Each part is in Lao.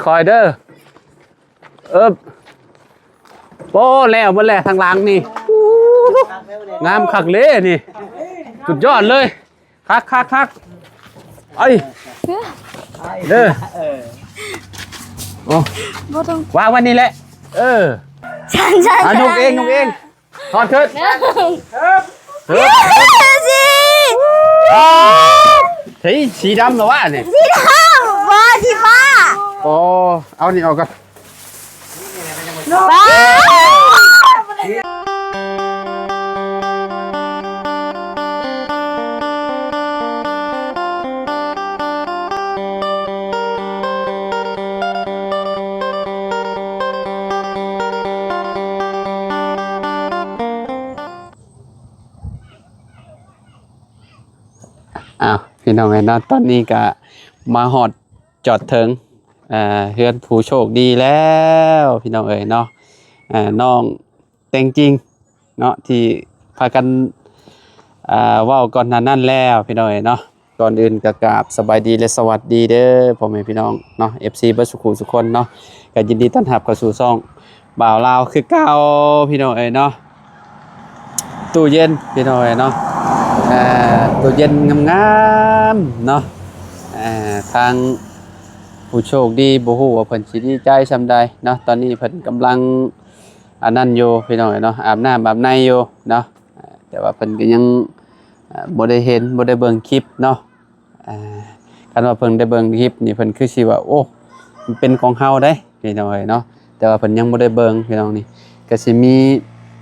ຄ່ອຍໆເດີ. ເອີບ ໂອ້ ແລ້ວໝົດແລ້ວທາງຫຼັງນີ້. ງາມຄັກເລີນີ້ ສຸດຍອດເລີຍ. ຄັກໆໆ ເອີຍ ເດີ. ໂອ້ ບໍ່ຕ້ອງ ວາງໄວ້ນີ້ແຫຼະ. ເອີ ສັນໆ ອ່ະ ນຸກເອງ ນຸກເອງ. ຖອດຂຶ້ນ ໜຶ່ງ ສອງ ເຮີ້ຍ ສີ ເຮີ້ຍ ສີດຳແລ້ວວະນີ້ ສີດຳ ບໍ່ ສີຟ້າ. ອໍ ເອົານີ້ອອກກ່ອນ. ອ້າວ ພີ່ນ້ອງເອີຍເນາະ ຕອນນີ້ກະມາຮອດຈອດເຖິງ ເອີ ເຮືອນຜູ້ໂຊກດີແລ້ວ ພີ່ນ້ອງເອີຍເນາະ. ເອີ ນ້ອງແຕ່ງຈິງເນາະ ທີ່ພາກັນ ເອີ ເວົ້າກ່ອນໜ້ານັ້ນແລ້ວ ພີ່ນ້ອງເອີຍເນາະ. ກ່ອນອື່ນກໍກາບສະບາຍດີ ແລະ ສະຫວັດດີເດີພໍ່ແມ່ພີ່ນ້ອງເນາະ ເອັຟຊີ ເບິດສູ່ຄູ່ສູ່ຄົນເນາະ. ກໍຍິນດີຕ້ອນຮັບເຂົ້າສູ່ຊ່ອງບ່າວລາວຄືເກົ່າ ພີ່ນ້ອງເອີຍເນາະ. ຕູ້ເຢັນ ພີ່ນ້ອງເອີຍເນາະ ເອີ ຕູ້ເຢັນງາມໆເນາະ. ເອີ ທາງຜູ້ໂຊກດີບໍ່ຮູ້ວ່າເພິ່ນຊິດີໃຈສ່ຳໃດເນາະ. ຕອນນີ້ເພິ່ນກຳລັງອັນນັ້ນຢູ່ ພີ່ນ້ອງເອີຍເນາະ ອາບນ້ຳອາບໃນຢູ່ເນາະ. ແຕ່ວ່າເພິ່ນກໍຍັງ ເອີ ບໍ່ໄດ້ເຫັນ ບໍ່ໄດ້ເບິ່ງຄລິບເນາະ. ເອີ ຄັນວ່າເພິ່ນໄດ້ເບິ່ງຄລິບນີ້ ເພິ່ນຄືຊິວ່າ ໂອ້ ມັນເປັນຂອງເຮົາເດ້ ພີ່ນ້ອງເອີຍເນາະ. ແຕ່ວ່າເພິ່ນຍັງບໍ່ໄດ້ເບິ່ງ ພີ່ນ້ອງ. ນີ້ກໍຊິມີ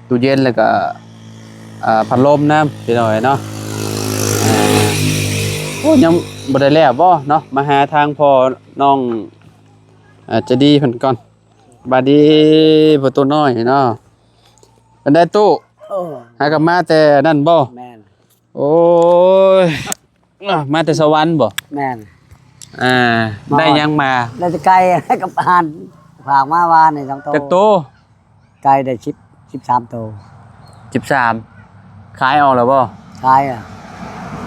ຕູ້ເຢັນ ແລ້ວກໍ ເອີ ພັດລົມນຳ ພີ່ນ້ອງເອີຍເນາະ. ເອີ ໂອ້ ຍັງບໍ່ໄດ້ແລ້ວບໍ່ເນາະ. ມາຫາທາງພໍ່ນ້ອງ ເອີ ໃຈດີເພິ່ນກ່ອນ. ສະບາຍດີພໍ່ຕູ້ນ້ອຍເນາະ. ເປັນໃດຕູ້? ໂອ້ ຫາກັບມາແຕ່ນັ້ນບໍ່? ແມ່ນ. ໂອ້ຍ ມາແຕ່ສະຫວັນບໍ່? ແມ່ນ. ອ່າ ມາຮອດ ໄດ້ຫຍັງມາ? ໄດ້ແຕ່ໄກ່ກັບອາຫານ ຝາກມາວານນີ້ສອງໂຕ. ຈັກໂຕ? ໄກ່ໄດ້ສິບ ສິບສາມໂຕ. ສິບສາມ ຂາຍອອກແລ້ວບໍ່? ຂາຍອະ.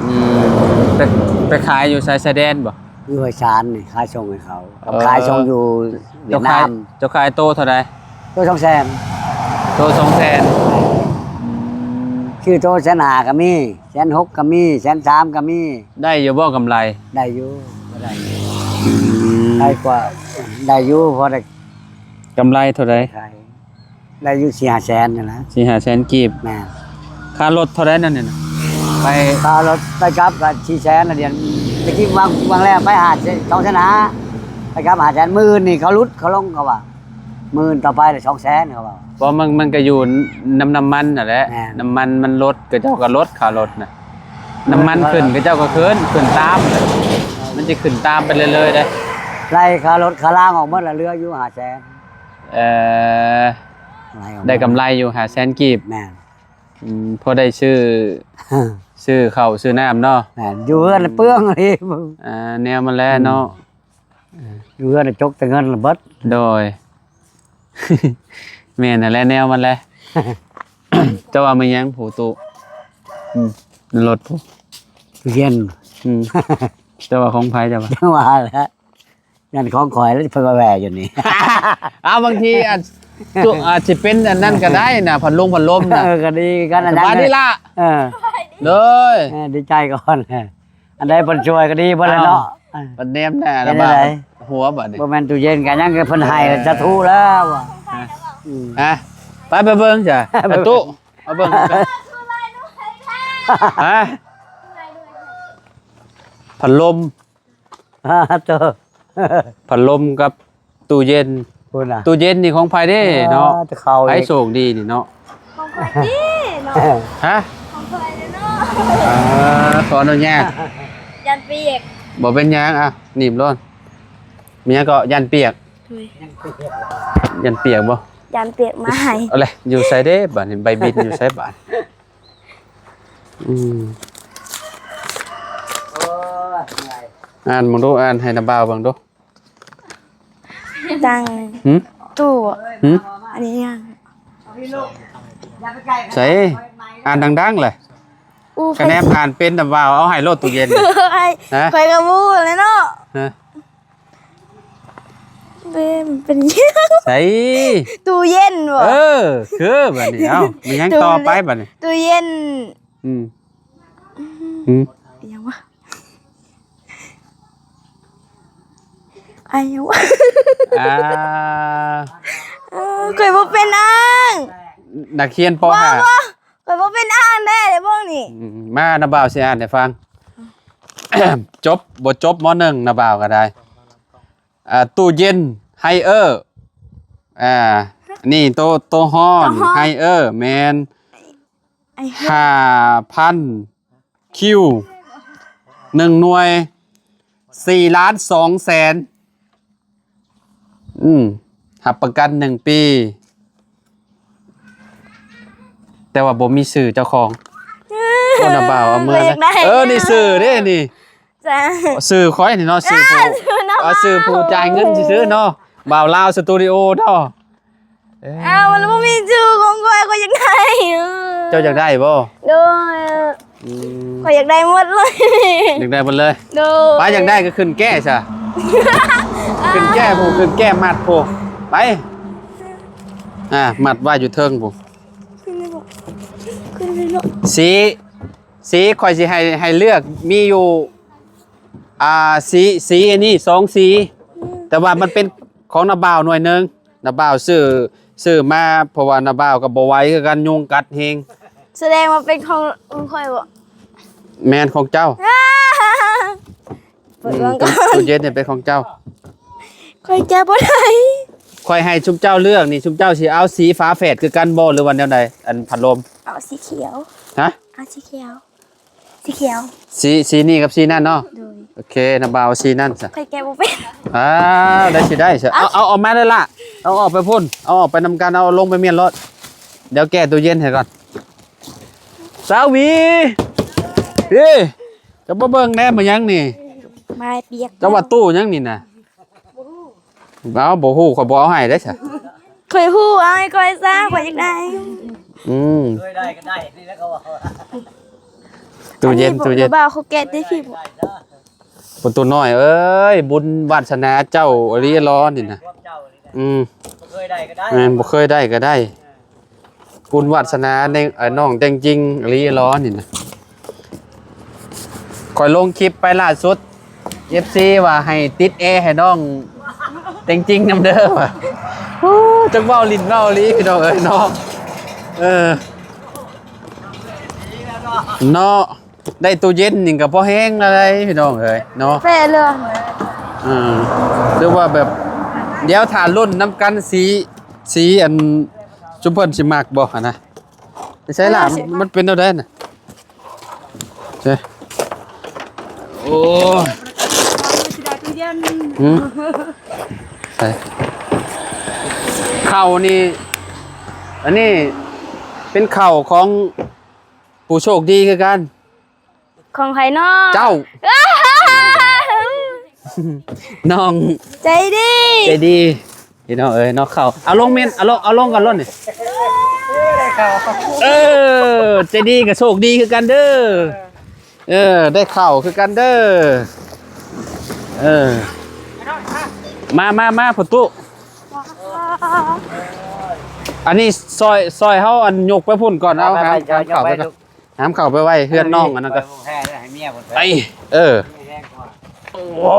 ອືມ ໄປ ໄປຂາຍຢູ່ໃສ ຊາຍແດນບໍ່? ຢູ່ຫ້ວຍຊານນີ້ ຂາຍສົ່ງໃຫ້ເຂົາ. ເອີ ຂາຍສົ່ງຢູ່ຫວຽດນາມ. ເຈົ້າຂາຍ ເຈົ້າຂາຍໂຕເທົ່າໃດ? ໂຕສອງແສນ. ໂຕສອງແສນ. ອືມ ຊື້ໂຕແສນຫ້າກໍມີ ແສນຫົກກໍມີ ແສນສາມກໍມີ. ໄດ້ຢູ່ບໍ່ກຳໄລ? ໄດ້ຢູ່ ບໍ່ໄດ້. ອືມ ໄດ້ກວ່າ ໄດ້ຢູ່ ພໍໄດ້. ກຳໄລເທົ່າໃດ? ຂາຍໄດ້ຢູ່ສີ່ຫ້າແສນນັ້ນນະ. ສີ່ຫ້າແສນກີບ. ແມ່ນ. ຄ່າລົດເທົ່າໃດນັ້ນນີ້ນະ? ໄປ ຄ່າລົດໄປກັບກໍສີ່ແສນລະດຽວ. ຕະກີ້ວາງ ວາງແລ້ວໄປຫ້າແສນ ສອງແສນຫ້າ ໄປກັບຫ້າແສນ. ມື້ອື່ນນີ້ເຂົາຫຼຸດເຂົາລົງ ເຂົາວ່າ ມື້ອື່ນຕໍ່ໄປລະສອງແສນ ເຂົາວ່າ. ເພາະມັນ ມັນກໍຢູ່ນຳນ້ຳມັນຫັ້ນແຫຼະ. ແມ່ນ. ນ້ຳມັນມັນລົດ ເຂົາເຈົ້າກໍລົດຄ່າລົດນະ. ນ້ຳມັນຂຶ້ນ ເຂົາເຈົ້າກໍຂຶ້ນ ຂຶ້ນຕາມ. ມັນຊິຂຶ້ນຕາມໄປເລື້ອຍໆເດ້. ໄລ່ຄ່າລົດຄ່າລາງອອກໝົດລະ ເຫຼືອຢູ່ຫ້າແສນ. ເອີ ໄລ່ອອກ ໄດ້ກຳໄລຢູ່ຫ້າແສນກີບ. ແມ່ນ. ອືມ ພໍໄດ້ຊື້ ຊື້ເຂົ້າຊື້ນ້ຳເນາະ. ແມ່ນ. ຢູ່ເຮືອນເປືອງອີ່ ອ່າ ແນວມັນແຫຼະເນາະ. ອືມ ຢູ່ເຮືອນຈົກແຕ່ເງິນລະເບິດ. ໂດຍ ແມ່ນຫັ້ນແຫຼະ ແນວມັນແຫຼະ. ເຈົ້າວ່າແມ່ນຫຍັງຜູ້ຕູ້? ອືມ ລົດຜູ້ ຕູ້ເຢັນ. ອືມ ເຈົ້າວ່າຂອງໃຜ ເຈົ້າວ່າ? ຈັ່ງວ່າແຫຼະ ຢ້ານຂອງຂ້ອຍແລ້ວ ເພິ່ນວ່າແວ່ຢູ່ນີ້. ອ້າວ ບາງທີອາດ ອາດຊິເປັນອັນນັ້ນກໍໄດ້ນະ ພັດລົມ ພັດລົມນະ. ເອີ ກໍດີຄືກັນ. ສະບາຍດີລະ. ເອີ ໂດຍ ເອີ ດີໃຈກ່ອນ. ອັນໃດເພິ່ນຊ່ວຍກໍດີເບິດແລ້ວເນາະ. ເອົາ ບັດແນມໜ້າລະບາດຫົວບັດນີ້. ບໍ່ແມ່ນຕູ້ເຢັນກໍຍັງ ເພິ່ນໃຫ້ສາທຸແລ້ວ. ອືມ ຮະ ໄປ ໄປເບິ່ງຈ້ະ. ປະຕູ ມາເບິ່ງ. ຮະ ພັດລົມ. ໂຕ ພັດລົມກັບ ຕູ້ເຢັນ ພຸ້ນນະ. ຕູ້ເຢັນນີ້ຂອງໃຜເດ້ເນາະ? ອ້າ ແຕ່ເຂົາ ໃຜໂຊກດີນີ້ເນາະ? ຂອງຂ້ອຍຕິເນາະ. ຮະ? ຂອງຂ້ອຍເດ້ເນາະ. ເອີ ຂໍອະນຸຍາດ ຢ້ານປຽກ. ບໍ່ເປັນຫຍັງ ອ່ະ ໜີບໂລດ. ມີຫຍັງກໍຢ້ານປຽກ? ໂດຍ. ຢ້ານປຽກບໍ່? ຢ້ານປຽກມາໃຫ້. ເອົາແຫຼະ ຢູ່ໃສເດ້ບາດນີ້? ໃບບິນຢູ່ໃສບາດ? ອືມ ໂອ້ຍ ເມື່ອຍ. ອ່ານເບິ່ງດູ ອ່ານໃຫ້ນ້າບ່າວເບິ່ງດູ. ຕັ້ງ ຫຶ? ຕູ້ ຫຶ? ອັນນີ້ຫຍັງ? ໃສ ອ່ານດັງໆແຫຼະ. ອູ້ ກະແນມອ່ານເປັນນຳວ່າ ເອົາໃຫ້ໂລດຕູ້ເຢັນ. ຮະ? ຂ້ອຍກໍບໍ່ຮູ້ແຫຼະເນາະ. ຮະ? ເປັນ ເປັນຫຍັງ? ໃສ? ຕູ້ເຢັນບໍ່? ເອີ ຄືບາດນີ້ ເອົ້າ ມີຫຍັງຕໍ່ໄປບາດນີ້? ຕູ້ເຢັນ ອືມ ຫຶ? ອີຫຍັງວະ? ໄອຫຍັງວະ? ອ່າ ເອີ ຂ້ອຍບໍ່ເປັນອ້າງ ນັກຮຽນ ປໍຫ້າ ບໍ່ ບໍ່ ຂ້ອຍບໍ່ເປັນອ້າງແດ່ເດ້ພວກນີ້ ອືມ ມາ ນ້າບ່າວຊິອ່ານໃຫ້ຟັງ ຈົບ ບໍ່ຈົບ ມໍໜຶ່ງ ນ້າບ່າວກໍໄດ້ ອ່າ ຕູ້ເຢັນ ໄຮເອີ ອ່າ ນີ້ໂຕ ໂຕຮ້ອນ ໂຕຮ້ອນ ໄຮເອີ ແມ່ນ ໄອເຮີ ຫ້າພັນຄິວ ໜຶ່ງໜ່ວຍ ສີ່ລ້ານສອງແສນ ອືມ ຮັບປະກັນໜຶ່ງປີ ແຕ່ວ່າບໍ່ມີຊື່ເຈົ້າຂອງ ເອີ ຄົນລະບ່າວເອົາເມືອ ຂ້ອຍຢາກໄດ້ ເອີ ນີ້ຊື່ເດ້ນີ້ ຈ້າ ຊື່ຂ້ອຍນີ້ເນາະ ຊື່ຜູ້ ອ່າ ຊື່ນ້ອງ ເອົາຊື່ຜູ້ຈ່າຍເງິນຊື່ໆເນາະ ບ່າວລາວສະຕູດິໂອເນາະ ເອີ ອ້າວ ມັນບໍ່ມີຊື່ຂອງຂ້ອຍ ຂ້ອຍຢາກໄດ້ ເອີ ເຈົ້າຢາກໄດ້ບໍ່? ໂດຍ ອືມ ຂ້ອຍຢາກໄດ້ໝົດເລີຍ ຢາກໄດ້ໝົດເລີຍ ໂດຍ ໄປ ຢາກໄດ້ກໍຂຶ້ນແກ້ຊະ ຂຶ້ນແກ້ຜູ້ ຂຶ້ນແກ້ມັດຜູ້ ໄປ ອ່າ ມັດໄວ້ຢູ່ເທິງຜູ້ ຂຶ້ນໄດ້ບໍ່? ຂຶ້ນໄດ້ເນາະ ສີ ສີຂ້ອຍຊິໃຫ້ ໃຫ້ເລືອກມີຢູ່ ອ່າ ສີ ສີອັນນີ້ສອງສີ ອືມ ແຕ່ວ່າມັນເປັນຂອງນ້າບ່າວໜ່ວຍໜຶ່ງ ນ້າບ່າວຊື້ ຊື້ມາ ເພາະວ່ານ້າບ່າວກໍບໍ່ໄຫວຄືກັນ ຍຸງກັດແຮງ ສະແດງວ່າເປັນຂອງ ຂອງຂ້ອຍບໍ່? ແມ່ນຂອງເຈົ້າ ເປີດເບິ່ງກ່ອນ ຕູ້ເຢັນນີ້ເປັນຂອງເຈົ້າ ຂ້ອຍແກະບໍ່ໄດ້ ຂ້ອຍໃຫ້ຊຸມເຈົ້າເລືອກນີ້ ຊຸມເຈົ້າຊິເອົາສີຝາແຝດຄືກັນບໍ່ ຫຼືວ່າແນວໃດ? ອັນພັດລົມ ເອົາສີຂຽວ ຮະ? ເອົາສີຂຽວ ສີຂຽວ ສີ ສີນີ້ກັບສີນັ້ນເນາະ ໂດຍ ໂອເຄ ນ້າບ່າວເອົາສີນັ້ນຊະ ຂ້ອຍແກະບໍ່ເປັນ ອ້າວ ໄດ້ຊິໄດ້ຊະ ເອົາ ເອົາ ເອົາອອກມາເລີຍລະ ເອົາອອກໄປພຸ້ນ ເອົາອອກໄປນຳກັນ ເອົາລົງໄປມ້ຽນໂລດ ດຽວແກະຕູ້ເຢັນໃຫ້ກ່ອນ ສາວຫວີ ເອີ ເຈົ້າມາເບິ່ງແດ່ ມາຫຍັງນີ້ ມາປຽກ ເຈົ້າວ່າຕູ້ຫຍັງນີ້ນະ? ເອົ້າ ບໍ່ຮູ້ ຂ້ອຍບໍ່ເອົາໃຫ້ເດ້ຊະ ຂ້ອຍຮູ້ ເອົາໃຫ້ຂ້ອຍຊະ ຂ້ອຍຢາກໄດ້ ອືມ ເຄີຍໄດ້ກໍໄດ້ ນີ້ແຫຼະເຂົາວ່າ ຕູ້ເຢັນ ຕູ້ເຢັນ ບ່າວເຂົາແກະໄດ້ພີ່ບໍ່? ປະຕູນ້ອຍເອີຍ ບຸນວາດສະໜາເຈົ້າອີຫຼີຫຼໍນີ້ນະ ອືມ ບໍ່ເຄີຍໄດ້ກໍໄດ້ ແມ່ນ ບໍ່ເຄີຍໄດ້ກໍໄດ້ ບຸນວາດສະໜາໃນ ເອີ ນ້ອງແຕ່ງຈິງອີຫຼີຫຼໍນີ້ນະ ຂ້ອຍລົງຄລິບໄປລ່າສຸດ ເອັຟຊີ ວ່າໃຫ້ຕິດແອໃຫ້ນ້ອງແຕ່ງຈິງນຳເດີວ່າ ໂອ້ ຈັກເວົ້າຫຼິ້ນເວົ້າອີຫຼີພີ່ນ້ອງເອີຍເນາະ ເອີ ເນາະ ໄດ້ຕູ້ເຢັນນີ້ກໍພໍແຮງແລ້ວໃດ໋ພີ່ນ້ອງເອີຍເນາະ ແປເລີຍ ເອີ ຫຼືວ່າແບບ ດຽວຖ້າລຸ້ນນຳກັນ ສີ ສີອັນຊຸມເພິ່ນຊິມັກບໍ່ຫັ້ນນະ ໃສລະ ມັນເປັນແນວໃດນະ ໃສ ໂອ້ຍ ຫືມ ໃສ ເຂົ້ານີ້ ອັນນີ້ເປັນເຂົ້າຂອງ ຜູ້ໂຊກດີຄືກັນ ຂອງໃຜເນາະ? ເຈົ້າ ນ້ອງໃຈດີ ໃຈດີ ພີ່ນ້ອງເອີຍເນາະ ເຂົ້າ ເອົາລົງເມັນ ເອົາລົງ ເອົາລົງກ່ອນໂລດນີ້ ເອີ ໃຈດີກໍໂຊກດີຄືກັນເດີ ເອີ ໄດ້ເຂົ້າຄືກັນເດີ ເອີ ມາ ມາ ມາ ພໍ່ຕູ້ ອັນນີ້ຊ່ອຍ ຊ່ອຍເຮົາ ອັນ ຍົກໄປພຸ້ນກ່ອນ ເອົາ ຫາມເຂົ້າໄປກ່ອນ ຫາມເຂົ້າໄປໄວ້ເຮືອນນ້ອງອັນນັ້ນກໍ ໄປ ເອີ ໂອ້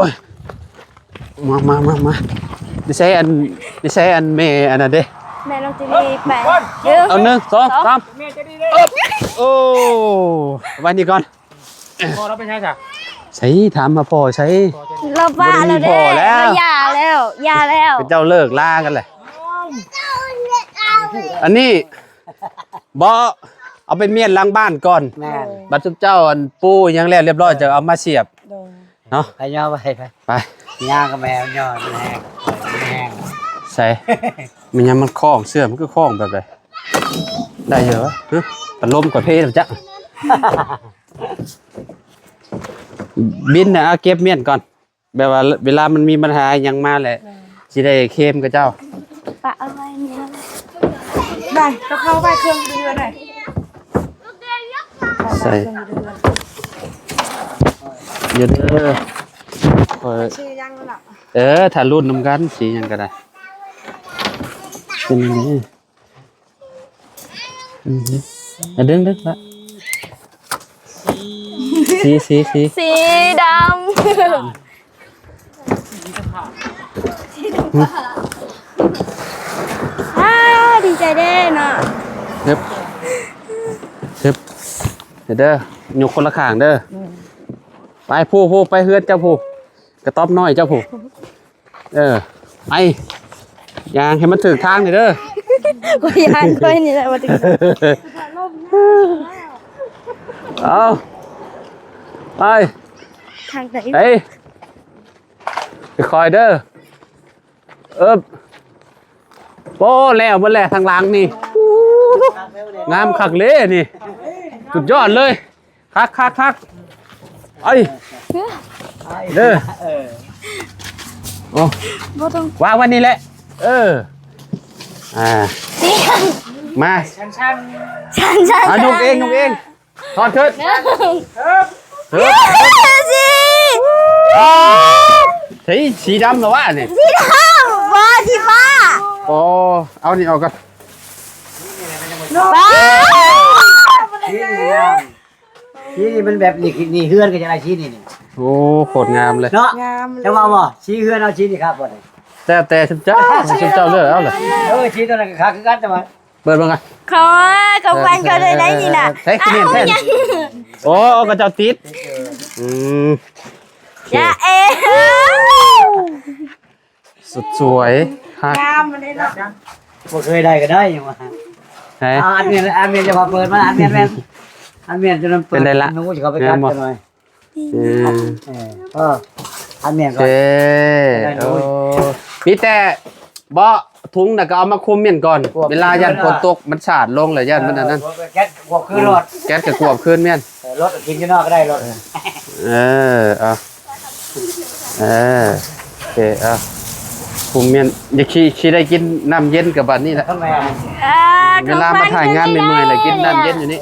ຍ ມາ ມາ ມາ ມາ ນີ້ໃສອັນ ນີ້ໃສອັນແມ່ອັນນັ້ນເດ້ ແມ່ນ້ອງເຈນນີ້ໄປ ເອົາ ໜຶ່ງ ສອງ ສາມ ໂອ້ ໄວ້ນີ້ກ່ອນ ພໍ່ລາວໄປໃສຊະ? ໃສ ຖາມຫາພໍ່ໃສ? ລາວປະແລ້ວເດ້ ລາວຢ່າແລ້ວ ຢ່າແລ້ວ ເຂົາເຈົ້າເລີກລາກັນແຫຼະ ອັນນີ້ ບໍ່ ເອົາໄປມ້ຽນຫຼັງບ້ານກ່ອນ ແມ່ນ ບັດຊຸມເຈົ້າ ອັນ ປູຫຍັງແລ້ວລຽບຮ້ອຍ ເອີ ຈະເອົາມາສຽບ ໂດຍ ເນາະ ໄປຍໍໄປ ໄປ ໄປ ຍ່າງກັບແມວ ຍໍແຮງ ແຮງ ໃສ ແມ່ນຫຍັງມັນຄ້ອງ ເຊື່ອມັນຄືຄ້ອງແບບໃດ ໄດ້ຢູ່ຫວະ ຮະ ພັດລົມກໍເພແລ້ວຈັກ ບິນນະ ເອົາເກັບມ້ຽນກ່ອນ ແບບວ່າເວລາມັນມີບັນຫາຫຍັງມາແຫຼະ ແມ່ນ ຊິໄດ້ເຄມກັບເຈົ້າ ປະເອົາໄວ້ນີ້ ໄດ້ ເຈົ້າເຂົ້າໄວ້ເຄື່ອງຢູ່ເຮືອນໄດ້ ໃສ່ ເຂົ້າໄວ້ເຄື່ອງຢູ່ເຮືອນ ຢູ່ເດີ ຂ້ອຍ ຊື່ຫຍັງລະ? ເອີ ຖ້າລຸ້ນນຳກັນ ສີຫຍັງກໍໄດ້ ເປັນອັນນີ້ ອືຮຶ ອ່ະ ດຶງໆ ລະ ສີ ສີ ສີ ສີດຳ. ອືມ ອາ ດີໃຈເດ້ເນາະ ເຮັບ ເຮັບ ເດີ ຍົກຄົນລະຂ້າງເດີ ອືມ ໄປ ຜູ້ ຜູ້ ໄປເຮືອນເຈົ້າຜູ້ ກະຕ໊ອບນ້ອຍເຈົ້າຜູ້ ເອີ ໄປ ຍ່າງໃຫ້ມັນຖືກທາງນີ້ເດີ ຂ້ອຍຢ້ານຂ້ອຍນີ້ແຫຼະວ່າ ເອົາ ໄປ ທາງໃດ ເອີຍ ຄ່ອຍໆ ເດີ ເອີບ ໂອ້ ແລ້ວໝົດແລ້ວທາງຫຼັງນີ້ ງາມຄັກເລີຍນີ້ ສຸດຍອດເລີຍ ຄັກໆໆ ເອີຍ ເດີ ເອີ ໂອ້ ບໍ່ຕ້ອງ ວາງໄວ້ນີ້ແຫຼະ ເອີ ອ່າ ມາ ຊັນໆ ຊັນໆ ອ່າ ຍົກເອງ ຍົກເອງ ຖອດຂຶ້ນ ເອີ ເອີ ເອີ ສີ ເຮີ້ຍ ສີດຳລະວະນີ້ ສີດຳ ບໍ່ ສີຟ້າ ອໍ ເອົານີ້ອອກກ່ອນ ວ້າວ ສີນີ້ງາມ ສີນີ້ມັນແບບນີ້ ນີ້ເຮືອນກໍຈະໄດ້ສີນີ້ ນີ້ ໂອ້ ໂຄດງາມເລີຍ ເນາະ ງາມເລີຍ ຈະວ່າບໍ່ ສີເຮືອນເອົາສີນີ້ຄັກບໍ່ນີ້ ແຕ່ ແຕ່ຊຸມເຈົ້າ ຊຸມເຈົ້າເລືອກເອົາເລີຍ ເອີ ສີຕົວນັ້ນກໍຄັກຄືກັນ ແຕ່ວ່າ ເປີດເບິ່ງກ່ອນ ຂອງ ຂອງຂວັນເຂົາໄດ້ໄດ໋ນີ້ນະ ໃສ່ຄອມເມັນແທນ ໂອ້ ຂະເຈົ້າຕິດ ອືມ ໂອເຄ ຢ່າເອ ສຸດສວຍ ງາມອັນນີ້ເນາະ ບໍ່ເຄີຍໄດ້ກໍໄດ້ຫຍັງວ່າ ໃຫ້ ອ່າ ອັນແມ່ນ ອັນແມ່ນຈະວ່າເປີດມາ ອັນແມ່ນ ອັນແມ່ນຈະນຳເປີດ ເປັນໄດລະ ໜູຊິເຂົ້າໄປກັດຈັກໜ່ອຍ ອືມ ເອີ ເອີ ອັນແມ່ນກ່ອນ ເອີ ໂອ້ ມີແຕ່ ບໍ່ ທຸງນະກໍເອົາມາຄຸມແມ່ນກ່ອນ ເວລາຢ້ານຝົນຕົກມັນສາດລົງແລ້ວຢ້ານມັນອັນນັ້ນ ແກັດກວບຄືນໂລດ ແກັດກໍກວບຄືນແມ່ນ ເອີ ລົດກິນຢູ່ນອກກໍໄດ້ໂລດ ເອີ ເອົາ ເອີ ໂອເຄ ເອົາ ຄຸມແມ່ນ ຢາກຊິ ຊິໄດ້ກິນນ້ຳເຢັນກໍບັດນີ້ແຫຼະ ເວລາມາຖ່າຍງານເມື່ອຍໆ ແລ້ວກິນນ້ຳເຢັນຢູ່ນີ້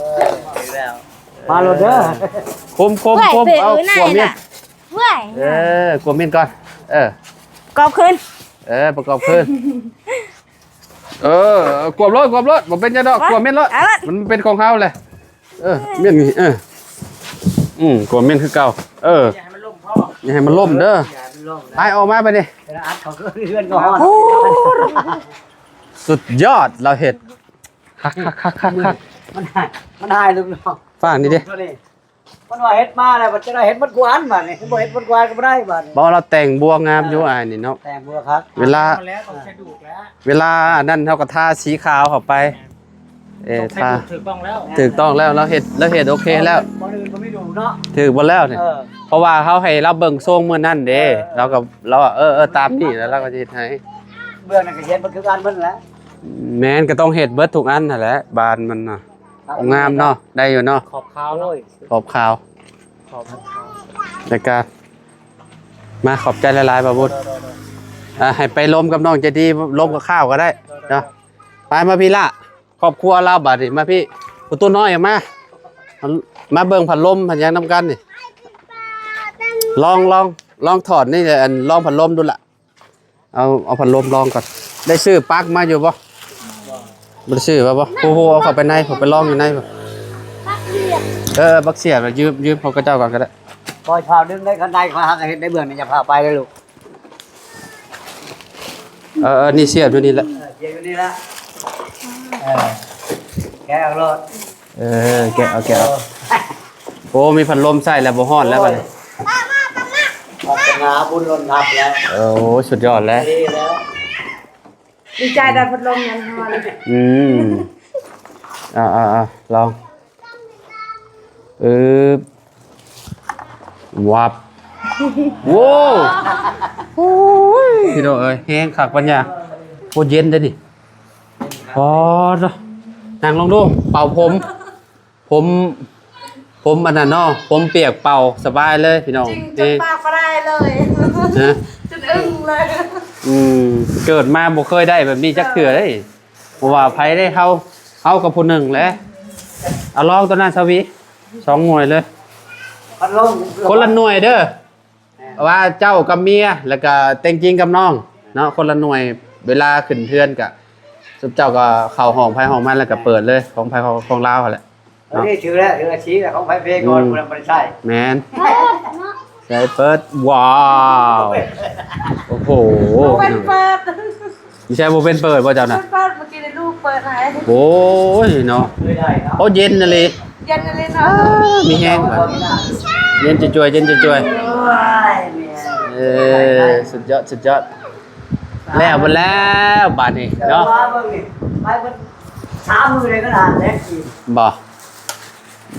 ມາໂລດເດີ ຄຸມໆໆ ເອົາກວມແມ່ນ ເອີ ກວມແມ່ນກ່ອນ ເອີ ກອບຄືນ ເອີ ປະກອບຄືນ ເອີ ກວມໂລດ ກວມໂລດ ບໍ່ເປັນຫຍັງດອກ ກວມແມ່ນໂລດ ມັນເປັນຂອງເຮົາແຫຼະ ເອີ ແມ່ນນີ້ ເອີ ອືມ ກວມແມ່ນຄືເກົ່າ ເອີ ຢ່າໃຫ້ມັນລົ້ມພໍ ຢ່າໃຫ້ມັນລົ້ມເດີ ຢ່າໃຫ້ມັນລົ້ມນະ ໄປອອກມາບາດນີ້ ອັດເຂົ້າເຮືອນກໍຮອດ ໂອ້ ສຸດຍອດ ລາວເຮັດ ຄັກໆໆໆ ມັນຫາຍ ມັນຫາຍລູກນ້ອງ ຝາກນີ້ເດ້ ມັນວ່າເຮັດມາແລ້ວ ມັນຈະໄດ້ເຮັດໝົດກວານບາດນີ້ ບໍ່ເຮັດໝົດກວານກໍບໍ່ໄດ້ບາດນີ້ ບໍ່ ລາວແຕ່ງບົວງາມຢູ່ ເອີ ອ້າຍນີ້ເນາະ ແຕ່ງບົວຄັກ ເວລາ ເວລາອັນນັ້ນເຮົາກໍທາສີຂາວເຂົ້າໄປ ເອີ ທາ ຖືກຕ້ອງແລ້ວ ຖືກຕ້ອງແລ້ວ ລາວເຮັດ ລາວເຮັດໂອເຄແລ້ວ ບ່ອນອື່ນກໍມີດູເນາະ ຖືກໝົດແລ້ວນີ້ ເອີ ເພາະວ່າເຮົາໃຫ້ລາວເບິ່ງຊົງມື້ນັ້ນເດ້ ເອີ ລາວກໍ ລາວວ່າ ເອີ ເອີ ຕາມນີ້ ແລ້ວລາວກໍເຮັດໃຫ້ ເບື້ອງນັ້ນກໍເຮັດໝົດຄືກັນເບິດແຫຼະ ແມ່ນ ກໍຕ້ອງເຮັດເບິດທຸກອັນຫັ້ນແຫຼະ ບານມັນນະ ງາມເນາະ ໄດ້ຢູ່ເນາະ ຂອບຂາວເນາະ ໂອ້ຍ ຂອບຂາວ ຂອບຂາວ ແລ້ວກະ ມາ ຂອບໃຈຫຼາຍໆ ບ່າວບຸດ ອ່າ ໃຫ້ໄປລົມກັບນ້ອງໃຈດີ ລົມກັບຂ້າວກໍໄດ້ເນາະ ໄປ ມາພີ້ລະ ຄອບຄົວລາວບາດນີ້ ມາພີ້ ປະຕູນ້ອຍອອກມາ ມາເບິ່ງພັດລົມພັດຫຍັງນຳກັນນີ້ ລອງ ລອງ ລອງຖອດນີ້ ອັນ ລອງພັດລົມດູລະ ເອົາ ເອົາພັດລົມລອງກ່ອນ ໄດ້ຊື້ປັກມາຢູ່ບໍ່? ບໍ່ໄດ້ຊື້ມາບໍ່? ຜູ້ ຜູ້ເອົາເຂົ້າໄປໃນ ເຂົາໄປລອງຢູ່ໃນບໍ່? ເອີ ບັກສຽບ ຢືມ ຢືມຂອງເຂົາເຈົ້າກ່ອນກໍໄດ້ ປ່ອຍພາວດຶງໄດ້ ຄັນໄດ້ຂ້ອຍຫາກໍເຮັດໄດ້ເບື້ອງນີ້ ຢ່າພາວໄປເດີລູກ ເອີ ເອີ ນີ້ສຽບຢູ່ນີ້ແຫຼະ ເອີ ສຽບຢູ່ນີ້ລະ ເອີ ແກະເອົາໂລດ ເອີ ແກະເອົາ ແກະເອົາ ໂອ້ ມີພັດລົມໃສ່ແລ້ວບໍ່ຮ້ອນແລ້ວບັດນີ້ ໂອ້ຍ ວາສະໜາບຸນລົ້ນທັບແລ້ວ ໂອ້ ສຸດຍອດແລ້ວ ດີແລ້ວ ດີໃຈໄດ້ພັດລົມຍັງຮ້ອນ ອືມ ອ່າໆໆ ລອງ ອຶບ ວັບ ໂວ້ ໂອ້ຍ ພີ່ນ້ອງເອີຍ ແຮງຄັກປັນຍາ ໂອ້ ເຢັນເດ້ນີ້ ອໍ ນັ່ງລົງດູ ເປົ່າຜົມ ຜົມ ຜົມອັນນັ້ນເນາະ ຜົມປຽກເປົ່າສະບາຍເລີຍພີ່ນ້ອງ ຈິງຈົນປາກບໍ່ໄດ້ເລີຍ ຮະ ຈົນອຶ້ງເລີຍ ອືມ ເກີດມາບໍ່ເຄີຍໄດ້ແບບນີ້ຈັກເທື່ອເດ້ ບໍ່ວ່າໃຜເດ້ ເຮົາ ເຮົາກັບຜູ້ໜຶ່ງແຫຼະ ເອົາລອງຕົວນັ້ນຊາວີ ສອງໜ່ວຍເລີຍ ພັດລົມ ຄົນລະໜ່ວຍເດີ. ວ່າເຈົ້າກັບເມຍ ແລ້ວກໍແຕ່ງຈິງກັບນ້ອງເນາະ ຄົນລະໜ່ວຍ. ເວລາຂຶ້ນເຮືອນກະ ຊຸມເຈົ້າກໍເຂົ້າຫ້ອງໃຜຫ້ອງມັນ ແລ້ວກໍເປີດເລີຍ ຂອງໃຜຂອງ ຂອງລາວຫັ້ນແຫຼະ. ເອົາເດ້ ຖືແລ້ວ ຖືອາຊີແລ້ວ ຂອງໃຜເພກ່ອນ ອືມ ຜູ້ນັ້ນບໍ່ໄດ້ໃຊ້. ແມ່ນ ເປີດເນາະ ໃຊ້ເປີດ. ວ້າວ ໂອ້ໂຫ ເປີດ ເປີດ ຢູ່ໃສບໍ່ເປັນເປີດບໍ່ເຈົ້ານະ? ເປີດ ເປີດ ເມື່ອກີ້ນີ້ລູກເປີດໃຫ້. ໂອ້ຍເນາະ ເອີຍ ໄດ້ເນາະ. ໂອ້ ເຢັນອີ່ຫຼີ ເຢັນອີ່ຫຼີເນາະ. ເອີ ມີແຮງບັດນີ້ ເຢັນຈວຍໆ ເຢັນຈວຍໆ. ໂອ້ຍ ແມ່ນ ເອີ ໄດ້ ໄດ້ ສຸດຍອດ ສຸດຍອດ. ແລ້ວ ແລ້ວບາດນີ້ເນາະ ເບິ່ງນີ້ ໄປເບິດສາມມື້ເລີຍ ຂະໜາດແທ້ຈິງບໍ່.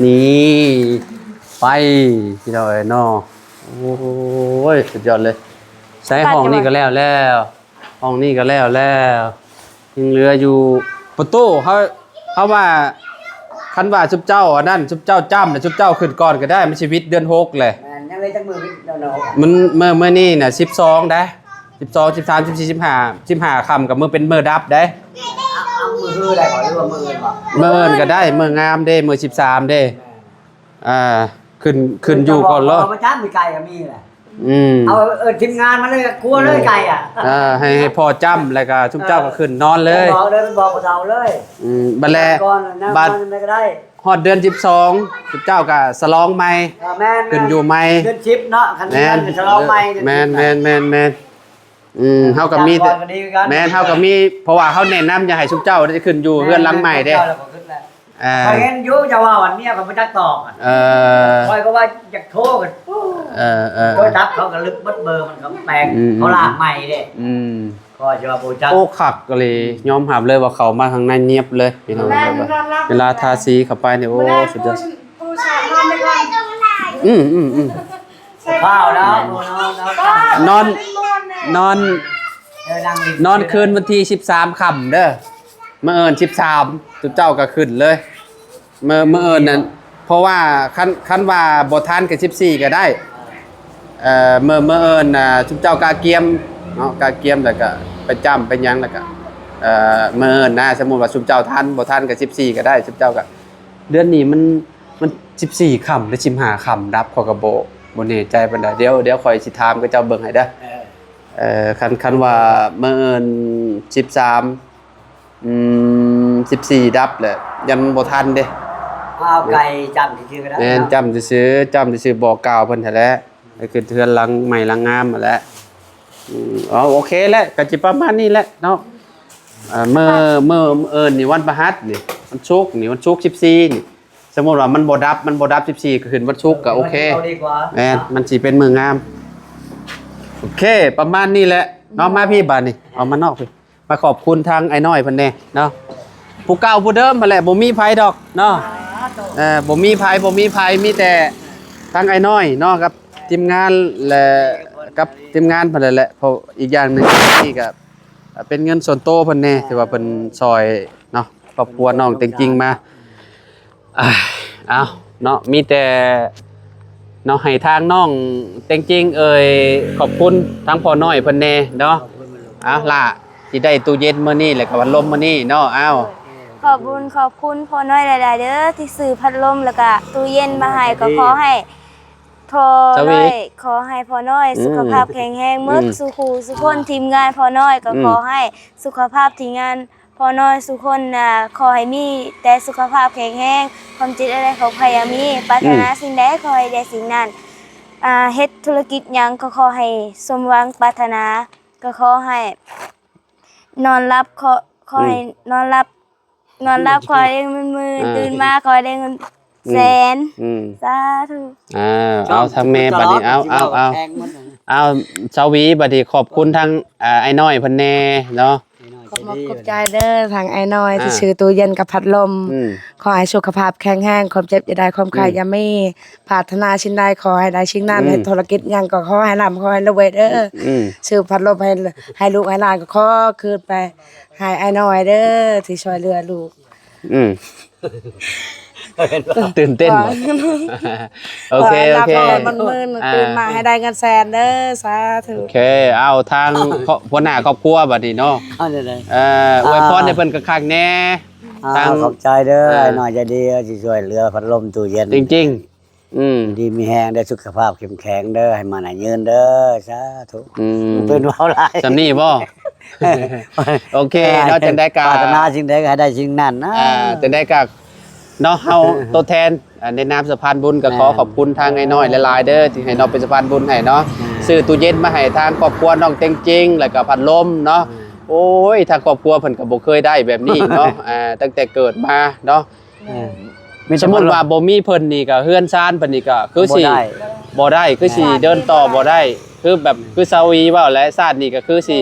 ນີ້ ໄປ ພີ່ນ້ອງເອີຍເນາະ. ໂອ້ຍ ສຸດຍອດເລີຍ. ໃສ່ຫ້ອງນີ້ກໍແລ້ວແລ້ວ ຫ້ອງນີ້ກໍແລ້ວແລ້ວ ຍັງເຫຼືອຢູ່ປະຕູ. ເຮົາ ເຮົາວ່າ ຄັນວ່າຊຸມເຈົ້າອັນນັ້ນ ຊຸມເຈົ້າຈ້ຳ ແລ້ວຊຸມເຈົ້າຂຶ້ນກ່ອນກໍໄດ້ ມັນຊິວິດເດືອນຫົກແຫຼະ. ແມ່ນ ຍັງເຫຼືອຈັກມື້ວິດເດືອນຫົກ? ມັນ ມື້ ມື້ນີ້ນະສິບສອງໄດ໋ ສິບສອງ ສິບສາມ ສິບສີ່ ສິບຫ້າ ສິບຫ້າຄ່ຳກໍມື້ ເປັນມື້ດັບໄດ໋. ເອົາ ເອົາມື້ຮືໄດ້ບໍ່ ຫຼືວ່າມື້ອື່ນບໍ່? ມື້ອື່ນກໍໄດ້ ມື້ງາມເດ້ ມື້ສິບສາມເດ້. ແມ່ນ ອ່າ ຂຶ້ນ ຂຶ້ນຢູ່ກ່ອນເລີຍ ເອົາມາຈ້ຳ ມີໄກ່ກໍມີແຫຼະ. ອືມ ເອົາ ເອີ້ນທີມງານມາເລີຍ ຄົວເລີຍໄກ່ອະ. ເອີ ໃຫ້ ໃຫ້ພໍ່ຈ້ຳ ແລ້ວກໍຊຸມເຈົ້າກໍຂຶ້ນນອນເລີຍ ບອກເລີຍ ບອກຜູ້ເຖົ້າເລີຍ. ອືມ ບັດແລະ ບາດ ຮອດເດືອນສິບສອງ ເຈົ້າກໍສະຫຼອງໃໝ່. ເອີ ແມ່ນໆ ຂຶ້ນຢູ່ໃໝ່ ເດືອນສິບເນາະ ຄັນ ແມ່ນ ສະຫຼອງໃໝ່. ແມ່ນໆໆໆ ອືມ ເຮົາກໍມີແຕ່ ແມ່ນ ເຮົາກໍມີ ເພາະວ່າເຮົາແນະນຳຢາກໃຫ້ຊຸມເຈົ້າໄດ້ຂຶ້ນຢູ່ເຮືອນຫຼັງໃໝ່ເດ້. ເຈົ້າແລ້ວກໍຂຶ້ນແລ້ວ ເອີ ຂ້ອຍເຫັນຢູ່ເຈົ້າເວົ້າ ອັນເມຍຂ້ອຍບໍ່ຈັກຕອບ. ເອີ ຂ້ອຍກໍວ່າຢາກໂທກັນ ເອີໆ ໂທລະສັບເຂົາກໍລຶບໝົດເບີ ມັນກໍແປງ ອືມ ເຂົາລ້າງໃໝ່ເດ້. ອືມ ຂ້ອຍຊິວ່າບໍ່ຈັກ. ໂອ້ ຄັກອີ່ຫຼີ ຍອມຮັບເລີຍວ່າເຂົ້າມາທາງໃນງຽບເລີຍ ພີ່ນ້ອງ. ເວລາທາສີເຂົ້າໄປນີ້ ໂອ້ ສຸດຍອດ. ອືມໆໆ ເຂົ້າແລ້ວ ນອນ ນອນ ນອນຄືນວັນທີສິບສາມຄ່ຳເດີ ມື້ອື່ນສິບສາມ ຊຸມເຈົ້າກໍຂຶ້ນເລີຍ. ມື້ ມື້ອື່ນນັ້ນ ເພາະວ່າຄັນ ຄັນວ່າບໍ່ທັນກໍສິບສີ່ກໍໄດ້. ເອີ ມື້ ມື້ອື່ນນະ ຊຸມເຈົ້າກະກຽມເນາະ ກະກຽມ ແລ້ວກະໄປຈ້ຳໄປຫຍັງ ແລ້ວກະ ເອີ ມື້ອື່ນນະ ສົມມຸດວ່າຊຸມເຈົ້າທັນ ບໍ່ທັນກໍສິບສີ່ກໍໄດ້. ຊຸມເຈົ້າກະ ເດືອນນີ້ມັນ ມັນສິບສີ່ຄ່ຳ ຫຼື ສິບຫ້າຄ່ຳດັບ ຂ້ອຍກໍບໍ່ ບໍ່ແນ່ໃຈປານໃດ. ດຽວ ດຽວຂ້ອຍຊິຖາມເຂົາເຈົ້າເບິ່ງໃຫ້ເດີ. ເອີ ເອີ ຄັນ ຄັນວ່າມື້ອື່ນສິບສາມ ອືມ ສິບສີ່ດັບແຫຼະ ຢ້ານບໍ່ທັນເດ້. ເອົາໄກ່ຈ້ຳຊື່ໆກໍໄດ້. ແມ່ນ ເນາະ ຈ້ຳຊື່ໆ ຈ້ຳຊື່ໆ ບອກກ່າວເພິ່ນຫັ້ນແຫຼະ ໄປຂຶ້ນເຮືອນຫຼັງໃໝ່ຫຼັງງາມຫັ້ນແຫຼະ. ອືມ ເອົາ ໂອເຄແຫຼະ ກໍຊິປະມານນີ້ແຫຼະເນາະ. ເອີ ມື້ ມື້ອື່ນນີ້ວັນພະຫັດນີ້ ວັນສຸກນີ້ ວັນສຸກສິບສີ່ນີ້ ສົມມຸດວ່າມັນບໍ່ດັບ ມັນບໍ່ດັບສິບສີ່ ກໍຂຶ້ນວັນສຸກກໍໂອເຄ. ເອີ ມັນຊິເອົາດີກວ່າ ແມ່ນ ມັນຊິເປັນມື້ງາມ. ໂອເຄ ປະມານນີ້ແຫຼະເນາະ. ມາພີ້ບາດນີ້ ເອົາມານອກພີ້ ມາຂອບຄຸນທາງອ້າຍນ້ອຍເພິ່ນແດ່ເນາະ. ຜູ້ເກົ່າຜູ້ເດີມຫັ້ນແຫຼະ ບໍ່ມີໃຜດອກເນາະ. ເອີ ບໍ່ມີໃຜ ບໍ່ມີໃຜ ມີແຕ່ທາງອ້າຍນ້ອຍເນາະ ກັບທີມງານ ແລະ ກັບທີມງານເພິ່ນແຫຼະ. ເພາະອີກຢ່າງໜຶ່ງນີ້ກໍເປັນເງິນສ່ວນໂຕເພິ່ນແດ່ ທີ່ວ່າເພິ່ນຊ່ອຍເນາະ ຄອບຄົວນ້ອງເຕັງຈິງມາ. ອ່າ ເອົາເນາະ ມີແຕ່ເນາະ ໃຫ້ທາງນ້ອງເຕັງຈິງເອີຍ ຂອບຄຸນທາງພໍ່ນ້ອຍເພິ່ນແດ່ເນາະ. ເອົາ ຫຼ້າ ທີ່ໄດ້ຕູ້ເຢັນມື້ນີ້ ແລ້ວກໍພັດລົມມື້ນີ້ເນາະ. ເອົາ ຂອບບຸນຂອບຄຸນພໍ່ນ້ອຍຫຼາຍໆເດີ ທີ່ຊື້ພັດລົມ ແລ້ວກໍຕູ້ເຢັນມາໃຫ້. ກໍຂໍໃຫ້ພໍ່ນ້ອຍ ຂໍໃຫ້ພໍ່ນ້ອຍສຸຂະພາບແຂງແຮງໝົດສູ່ຄູ່ສູ່ຄົນ. ທີມງານພໍ່ນ້ອຍກໍຂໍໃຫ້ສຸຂະພາບ ທີມງານ ພໍ່ນ້ອຍສູ່ຄົນນະ ຂໍໃຫ້ມີແຕ່ສຸຂະພາບແຂງແຮງ, ຄວາມເຈັບຢ່າໄດ້ ຄວາມໄຂ້ຢ່າມີ, ປາດຖະໜາສິ່ງໃດຂໍໃຫ້ໄດ້ສິ່ງນັ້ນ, ອ່າ ເຮັດທຸລະກິດຫຍັງກໍຂໍໃຫ້ສົມຫວັງປາດຖະໜາ, ກໍຂໍໃຫ້ນອນຫຼັບ ຂໍ ຂໍໃຫ້ນອນຫຼັບ ນອນຫຼັບຂໍໃຫ້ໄດ້ເງິນໝື່ນ, ຕື່ນມາຂໍໃຫ້ໄດ້ເງິນແສນ. ສາທຸ. ເອົາ ທາງແມ່ບັດນີ້ ເອົາ ເອົາ ເອົາ ສາວຫວີ ບັດນີ້ຂອບຄຸນທາງ ອ່າ ອ້າຍນ້ອຍເພິ່ນແດ່ເນາະ. ຂອບ ຂອບໃຈເດີ ທາງອ້າຍນ້ອຍທີ່ຊື້ຕູ້ເຢັນກັບພັດລົມ. ຂໍໃຫ້ສຸຂະພາບແຂງແຮງ, ຄວາມເຈັບຢ່າໄດ້ ຄວາມໄຂ້ຢ່າມີ, ປາດຖະໜາສິ່ງໃດຂໍໃຫ້ໄດ້ສິ່ງນັ້ນ, ເຮັດທຸລະກິດຫຍັງກໍຂໍໃຫ້ລ່ຳ ຂໍໃຫ້ລວຍເດີ. ຊື້ພັດລົມໃຫ້ ໃຫ້ລູກໃຫ້ຫຼານ ກໍຂໍຄືນໄປໃຫ້ອ້າຍນ້ອຍເດີ ທີ່ຊ່ວຍເຫຼືອລູກ. ອືມ ຕື່ນເຕັ້ນບໍ່? ໂອເຄ ໂອເຄ ນອນຫຼັບໃຫ້ໄດ້ເງິນໝື່ນ, ຕື່ນມາໃຫ້ໄດ້ເງິນແສນເດີ. ສາທຸ. ໂອເຄ ເອົາ ທາງຫົວໜ້າຄອບຄົວບັດນີ້ເນາະ. ເອີ ອວຍພອນໃຫ້ເພິ່ນຄັກໆແດ່. ທາງ ຂອບໃຈເດີ ອ້າຍນ້ອຍໃຈດີທີ່ຊ່ວຍເຫຼືອພັດລົມຕູ້ເຢັນ. ຈິງໆ ອືມ ຢູ່ດີມີແຮງເດີ ສຸຂະພາບເຂັ້ມແຂງເດີ ໃຫ້ໝັ້ນໃຫ້ຍືນເດີ ສາທຸ. ອືມ ເປັນເວົ້າຫຼາຍ ສ່ຳນີ້ບໍ່? ໂອເຄເນາະ ຈັ່ງໃດກໍ ປາດຖະໜາສິ່ງໃດກໍໃຫ້ໄດ້ສິ່ງນັ້ນນະ. ອ່າ ຈັ່ງໃດກໍເນາະ ເຮົາ ຕົວແທນ ອ່າ ໃນນາມສະພານບຸນກໍ ແມ່ນ ຂໍຂອບຄຸນທາງອ້າຍນ້ອຍຫຼາຍໆເດີ ທີ່ໃຫ້ນ້ອງເປັນສະພານບຸນໃຫ້ເນາະ. ແມ່ນ ຊື້ຕູ້ເຢັນມາໃຫ້ທາງຄອບຄົວນ້ອງເຕັງຈິງ ແລ້ວກໍພັດລົມເນາະ. ແມ່ນ ໂອ້ຍ ທາງຄອບຄົວເພິ່ນກໍບໍ່ເຄີຍໄດ້ແບບນີ້ເນາະ ອ່າ ຕັ້ງແຕ່ເກີດມາເນາະ. ແມ່ນ ມີແຕ່ ສົມມຸດວ່າບໍ່ມີເພິ່ນນີ້ກໍເຮືອນຊານເພິ່ນນີ້ກໍຄືຊິບໍ່ໄດ້ ບໍ່ໄດ້ ຄືຊິ ແມ່ນ ເດີນຕໍ່ບໍ່ໄດ້ ຄືແບບ ແມ່ນ ຄືຊາວວີເວົ້າແຫຼະ ຊາດນີ້ກໍຄືຊິ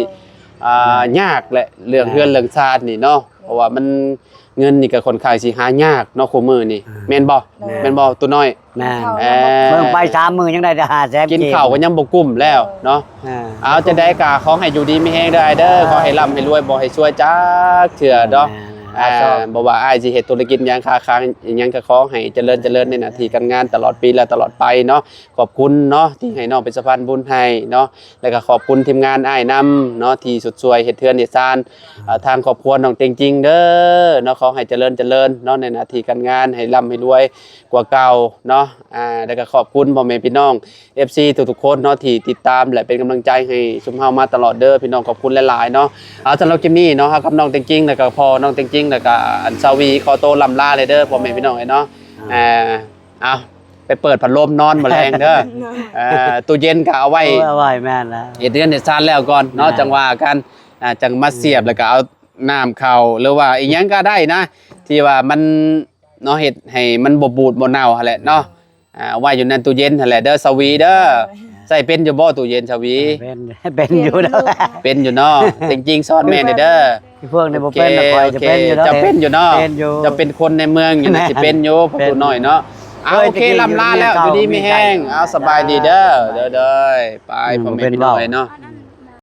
ອ່າ ຍາກແຫຼະ ເລື່ອງ ແມ່ນ ເຮືອນເລື່ອງຊານນີ້ເນາະ ເພາະວ່າມັນ ເງິນນີ້ກໍຂ້ອນຂ້າງຊິຫາຍາກເນາະ ຄູ່ມື້ນີ້. ອ່າ ແມ່ນບໍ່? ແມ່ນ ແມ່ນບໍ່ ຕູ້ນ້ອຍ? ແມ່ນ ເອີ ເບິ່ງໄປສາມມື້ຍັງໄດ້ແຕ່ຫ້າແສນ ກິນເຂົ້າກໍຍັງບໍ່ກຸ້ມແລ້ວເນາະ. ອ່າ ເອົາ ຈັ່ງໃດກໍຂໍໃຫ້ຢູ່ດີມີແຮງເດີອ້າຍເດີ ຂໍໃຫ້ລ່ຳໃຫ້ລວຍ ບໍ່ໃຫ້ຊວຍຈັກເທື່ອເນາະ. ແມ່ນ ອ່າ ບໍ່ວ່າອ້າຍຊິເຮັດທຸລະກິດຫຍັງ ຄ້າຂາຍຫຍັງ ກໍຂໍໃຫ້ຈະເລີນ ຈະເລີນໃນໜ້າທີ່ການງານຕະຫຼອດປີ ແລະ ຕະຫຼອດໄປເນາະ. ຂອບຄຸນເນາະ ທີ່ໃຫ້ນ້ອງເປັນສະພານບຸນໃຫ້ເນາະ ແລ້ວກໍຂອບຄຸນທີມງານອ້າຍນຳເນາະ ທີ່ຊົດຊ່ວຍເຮັດເຮືອນເຮັດຊານ ອ່າ ທາງຄອບຄົວນ້ອງເຕັງຈິງເດີເນາະ. ຂໍໃຫ້ຈະເລີນ ຈະເລີນເນາະ ໃນໜ້າທີ່ການງານ ໃຫ້ລ່ຳໃຫ້ລວຍກວ່າເກົ່າເນາະ. ອ່າ ແລ້ວກໍຂອບຄຸນພໍ່ແມ່ພີ່ນ້ອງ ເອັຟຊີ ທຸກໆຄົນເນາະ ທີ່ຕິດຕາມ ແລະ ເປັນກຳລັງໃຈໃຫ້ຊຸມເຮົາມາຕະຫຼອດເດີພີ່ນ້ອງ ຂອບຄຸນຫຼາຍໆເນາະ. ເອົາ ສຳລັບຄລິບນີ້ເນາະ ເຮົາກັບນ້ອງເຕັງຈິງ ແລ້ວກໍພໍ່ນ້ອງເຕັງຈິງ ແລ້ວກໍອັນຊາວວີ ຂໍໂຕລ່ຳລາເລີຍເດີ ພໍ່ແມ່ພີ່ນ້ອງເອີຍເນາະ. ອ່າ ອ່າ ເອົາ ໄປເປີດພັດລົມນອນມື້ແລງເດີ. ເອີ ຕູ້ເຢັນກໍເອົາໄວ້ ເອີ ເອົາໄວ້ ແມ່ນແລ້ວ ເຮັດເຮືອນເຮັດຊານແລ້ວກ່ອນເນາະ ແມ່ນ ຈັ່ງວ່າກັນ. ອ່າ ຈັ່ງມາສຽບ ແລ້ວກໍເອົານ້ຳເຂົ້າ ຫຼືວ່າອີ່ຫຍັງກໍໄດ້ນະ ທີ່ວ່າມັນເນາະ ເຮັດໃຫ້ມັນບໍ່ບູດບໍ່ເນົ່າຫັ້ນແຫຼະເນາະ. ອ່າ ເອົາໄວ້ຢູ່ໃນຕູ້ເຢັນຫັ້ນແຫຼະເດີ ຊາວວີເດີ. ໂດຍ ໃຊ້ເປັນຢູ່ບໍ່ຕູ້ເຢັນ ຊາວວີ? ເປັນ ເປັນຢູ່ເດີ ເປັນຢູ່ເນາະ. ເປັນຢູ່ເນາະ ເຕັງຈິງສອນແມ່ແດ່ເດີ. ພວກນີ້ບໍ່ເປັນ ໂອເຄ ຂ້ອຍຈະເປັນຢູ່ດອກ. ໂອເຄ ເຈົ້າເປັນຢູ່ເນາະ ເປັນຢູ່ ເຈົ້າເປັນຄົນໃນເມືອງຢູ່ນະ. ແມ່ນ ຊິເປັນຢູ່ ແມ່ນ ຜູ້ນ້ອຍເນາະ. ເອົາ ໂອເຄ ໂອເຄ ລ່ຳລາແລ້ວ ຢູ່ດີມີແຮງ ເອົາ ສະບາຍດີເດີ. ໂດຍ ໂດຍ ໄປ ອືມ ພໍ່ແມ່ພີ່ນ້ອງເອີຍເນາະ.